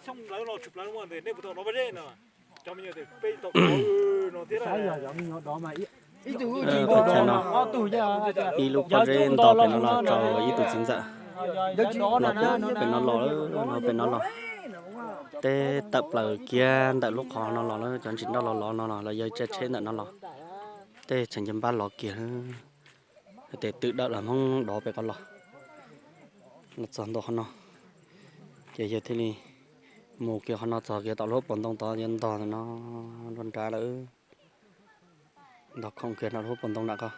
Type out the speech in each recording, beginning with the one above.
Tus chaw no, ib lub pob zeb nto pem no los rau ib tug txiv ntxawm. No pem no los, no pem no los. Teb tawm plaws kiag ntawm lub qhov no los lawm, cov ntsis nroj los los no los lawv yawg tsa tsheb ntawm no los. Tej tseem nce npab los kiag, hais tias twm dawm los Hmoob dov pem ko los. Los txog ntua qhov no, ces yawg thiaj li mus kiag qhov no txog kiag tom lub pob ntoo tod, yawg ntog ntawm no nruab nrab lawm. Ntog khoom kiag no lub pob ntoo nram ko.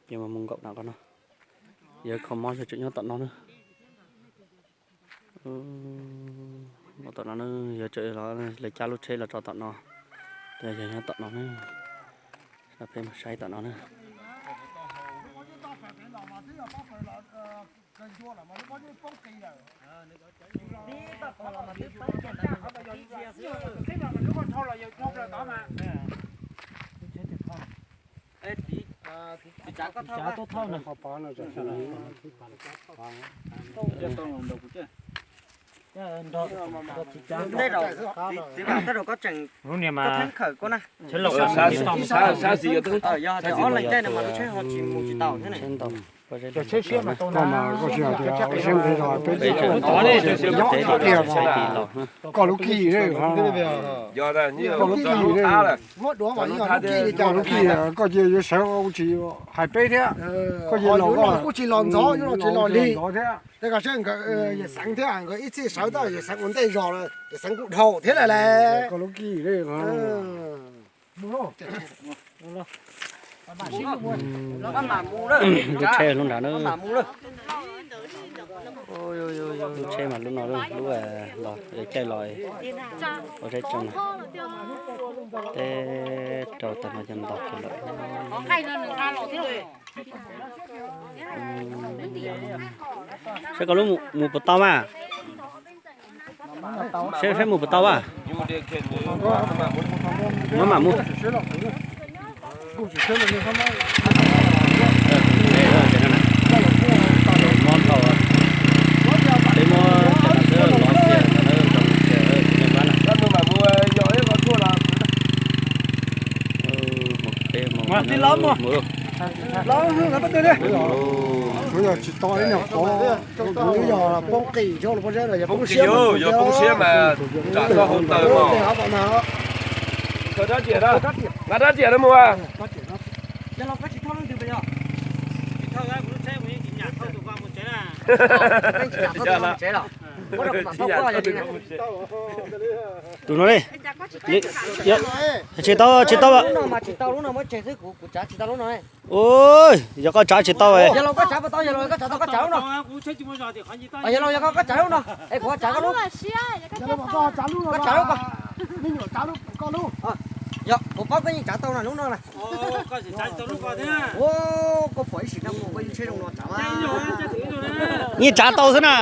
Ces mus mus nkaum nram ko no, yawg kho mob yawg tseem nyob tom no na. Tom no na, yawg tseem los lawv cab lub tsheb los tso tom no, ces yawg nyob tom no na. Peb mus saib tom no na. Tsheb laus, ob leeg caij no mas lub tsheb ho tsis mus tsis tau thiab ne. Koj lub kij, koj lub kij, koj cia yuav sawv ua tsis hais peb thiab. Koj cia los kuj tsis los ntxov, yuav los tsis los lig thiab. Yawm Xeev thiab nkawd ib txhij sawv tau, Yawm Xeev ua ntej zog lawm, Yawm Xeev kuj dhau thiab lawm. Koj lub kij, lub tsheb lub nrad na. Lub tsheb mas lub no, lub los caij los ua tsheb tso na. Teb rau tag no cov ntog kiag lawm. Saib koj lub mus puas tau mas. Saib, saib mus puas tau mas. Muab mam mus. Kuv yog tsis tau ib nyuag qhov, kuv yog poob qis, yog poob siab mas tsam tau hau taws mas. Nqa rab riam, nqa rab riam no mus. Tus no li. Tsis tau, tsis tau. Ua, yog koj tsav tsis tau. Yeej tsav tau xwb na.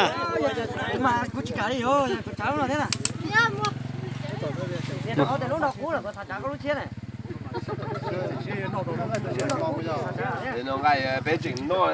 Peb tseem noj